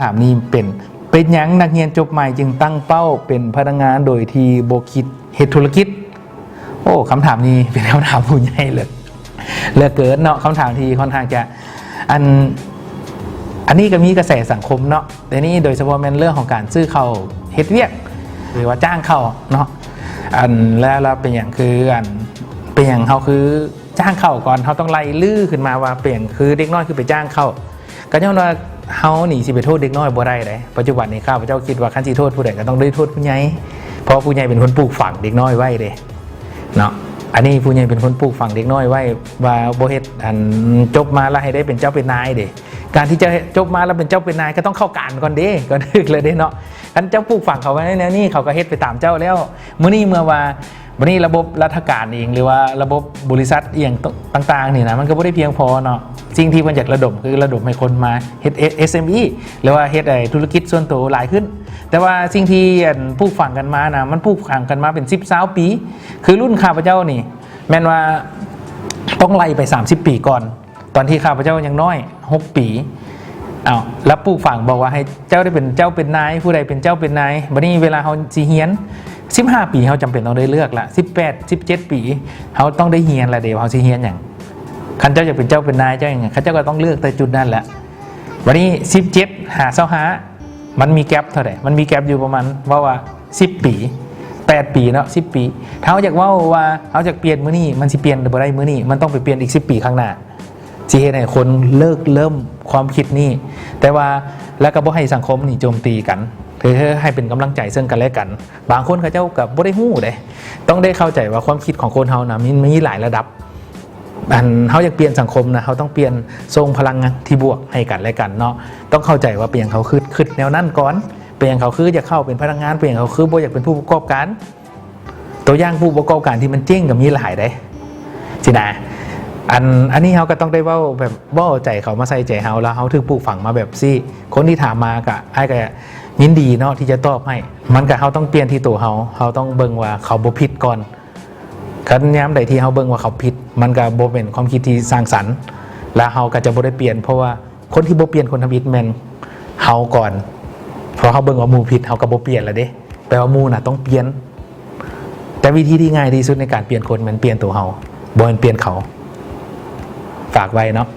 ຖາມນີ້ເປັນ ເປັນຫຍັງນັກຮຽນຈົບໃໝ່ຈຶ່ງຕັ້ງເປົ້າເປັນພະນັກງານໂດຍທີ່ບໍ່ຄິດເຮັດທຸລະກິດ? ໂອ້ ຄຳຖາມນີ້ເປັນຄຳຖາມຜູ້ໃຫຍ່ເລີຍ ເຫຼືອເກີນເນາະ ຄຳຖາມທີ່ຄ່ອນຂ້າງຈະ ອັນ ອັນນີ້ກໍມີກະແສສັງຄົມເນາະ ດຽວນີ້ໂດຍສະເພາະແມ່ນເລື່ອງຂອງການຊື້ເຂົ້າເຮັດວຽກ ຫຼືວ່າຈ້າງເຂົ້າເນາະ ອັນ ແລ້ວ ແລ້ວເປັນຫຍັງຄື ອັນ ເປັນຫຍັງເຮົາຄືຈ້າງເຂົ້າກ່ອນ ເຮົາຕ້ອງໄລ່ລືຂຶ້ນມາວ່າເປັນຫຍັງຄືເດັກນ້ອຍຄືໄປຈ້າງເຂົ້າ ກໍຍ້ອນວ່າເຮົານີ້ຊິໄປໂທດເດັກນ້ອຍບໍ່ໄດ້ເດ້ ປັດຈຸບັນນີ້ຂ້າພະເຈົ້າຄິດວ່າຄັນຊິໂທດຜູ້ໃດກໍຕ້ອງໄດ້ໂທດຜູ້ໃຫຍ່ ເພາະຜູ້ໃຫຍ່ເປັນຄົນປູກຝັງເດັກນ້ອຍໄວ້ເດ້ເນາະ ອັນນີ້ຜູ້ໃຫຍ່ເປັນຄົນປູກຝັງເດັກນ້ອຍໄວ້ວ່າບໍ່ເຮັດ ອັນ ຈົບມາແລ້ວໃຫ້ໄດ້ເປັນເຈົ້າເປັນນາຍເດ້ ການທີ່ຈະຈົບມາແລ້ວເປັນເຈົ້າເປັນນາຍກໍຕ້ອງເຂົ້າການກ່ອນເດ້ ກ່ອນອື່ນເລີຍເດ້ເນາະ ຄັນເຈົ້າປູກຝັງເຂົາໄວ້ແນວນີ້ ເຂົາກໍເຮັດໄປຕາມເຈົ້າແລ້ວ ມື້ນີ້ເມື່ອວ່າ ບັດນີ້ລະບົບລັດຖະການເອງ ຫຼືວ່າລະບົບບໍລິສັດອີ່ຫຍັງຕ່າງໆນີ້ນະ ມັນກໍບໍ່ໄດ້ພຽງພໍເນາະ ສິ່ງທີ່ເພິ່ນຢາກລະດົມ ຄືລະດົມໃຫ້ຄົນມາເຮັດ ເອສເອັມອີ ຫຼືວ່າເຮັດ ເອີ ທຸລະກິດສ່ວນໂຕຫຼາຍຂຶ້ນ ແຕ່ວ່າສິ່ງທີ່ ອັນ ປູກຝັງກັນມານະ ມັນປູກຝັງກັນມາເປັນສິບຊາວປີ ຄືລຸ້ນຂ້າພະເຈົ້ານີ້ ແມ່ນວ່າຕ້ອງໄລ່ໄປສາມສິບປີກ່ອນ ຕອນທີ່ຂ້າພະເຈົ້າຍັງນ້ອຍ ຫົກປີ ເອົາ ແລ້ວປູກຝັງບອກວ່າໃຫ້ເຈົ້າໄດ້ເປັນເຈົ້າເປັນນາຍ ຜູ້ໃດເປັນເຈົ້າເປັນນາຍ ບັດນີ້ເວລາເຮົາຊິຮຽນ ສິບຫ້າປີ ເຮົາຈຳເປັນຕ້ອງໄດ້ເລືອກລະ ສິບແປດ ສິບເຈັດປີ ເຮົາຕ້ອງໄດ້ຮຽນລະເດ ວ່າເຮົາຊິຮຽນຫຍັງ ຄັນເຈົ້າຢາກເປັນເຈົ້າເປັນນາຍ ເຈົ້າຫຍັງ ເຂົາເຈົ້າກໍຕ້ອງເລືອກແຕ່ຈຸດນັ້ນແຫຼະ ບັດນີ້ ສິບເຈັດ ຫາ ຊາວຫ້າ ມັນມີແກັບເທົ່າໃດ? ມັນມີແກັບຢູ່ປະມານ ເວົ້າວ່າ ສິບປີ ແປດປີເນາະ ສິບປີ ຖ້າເຮົາຢາກເວົ້າວ່າເຮົາຢາກປ່ຽນມື້ນີ້ ມັນຊິປ່ຽນບໍ່ໄດ້ມື້ນີ້ ມັນຕ້ອງໄປປ່ຽນອີກສິບປີຂ້າງໜ້າ ຊິເຮັດໃຫ້ຄົນເລີກເລີ່ມຄວາມຄິດນີ້ ແຕ່ວ່າ ແລ້ວກໍບໍ່ໃຫ້ສັງຄົມນີ້ໂຈມຕີກັນ ຄືໃຫ້ເປັນກຳລັງໃຈເຊິ່ງກັນແລະກັນ ບາງຄົນເຂົາເຈົ້າກໍບໍ່ໄດ້ຮູ້ເດ້ ຕ້ອງໄດ້ເຂົ້າໃຈວ່າຄວາມຄິດຂອງຄົນເຮົານະ ມີ ມີຫຼາຍລະດັບ ອັນ ເຮົາຢາກປ່ຽນສັງຄົມນະ ເຮົາຕ້ອງປ່ຽນ ສົ່ງພະລັງທີ່ບວກໃຫ້ກັນແລະກັນເນາະ ຕ້ອງເຂົ້າໃຈວ່າເປັນຫຍັງເຂົາຄືຄິດແນວນັ້ນກ່ອນ ເປັນຫຍັງເຂົາຄືຢາກເຂົ້າເປັນພະນັກງານ ເປັນຫຍັງເຂົາຄືບໍ່ຢາກເປັນຜູ້ປະກອບການ ຕົວຢ່າງຜູ້ປະກອບການທີ່ມັນເຈັງກໍມີຫຼາຍເດ້ ຊີ້ນະ ອັນ ອັນນີ້ເຮົາກໍຕ້ອງໄດ້ເວົ້າແບບ ເວົ້າເອົາໃຈເຂົາມາໃສ່ໃຈເຮົາ ແລ້ວເຮົາຖືກປູກຝັງມາແບບຊີ້ ຄົນທີ່ຖາມມາກໍ ອ້າຍກໍຍິນດີເນາະທີ່ຈະຕອບໃຫ້ ມັນກໍ ເຮົາຕ້ອງປ່ຽນທີ່ຕົວເຮົາ ເຮົາຕ້ອງເບິ່ງວ່າເຂົາບໍ່ຜິດກ່ອນ ຄັນຍາມໃດທີ່ເຮົາເບິ່ງວ່າເຂົາຜິດ ມັນກໍບໍ່ເປັນຄວາມຄິດທີ່ສ້າງສັນ ແລ້ວເຮົາກໍຈະບໍ່ໄດ້ປ່ຽນ ເພາະວ່າຄົນທີ່ບໍ່ປ່ຽນຄົນທຳອິດແມ່ນເຮົາກ່ອນ ເພາະເຮົາເບິ່ງວ່າໝູ່ຜິດ ເຮົາກໍບໍ່ປ່ຽນລະເດ້ ແປວ່າໝູ່ນະຕ້ອງປ່ຽນ ແຕ່ວິທີທີ່ງ່າຍທີ່ສຸດໃນການປ່ຽນຄົນແມ່ນປ່ຽນຕົວເຮົາ ບໍ່ແມ່ນປ່ຽນເຂົາ ຝາກໄວ້ເນາະ.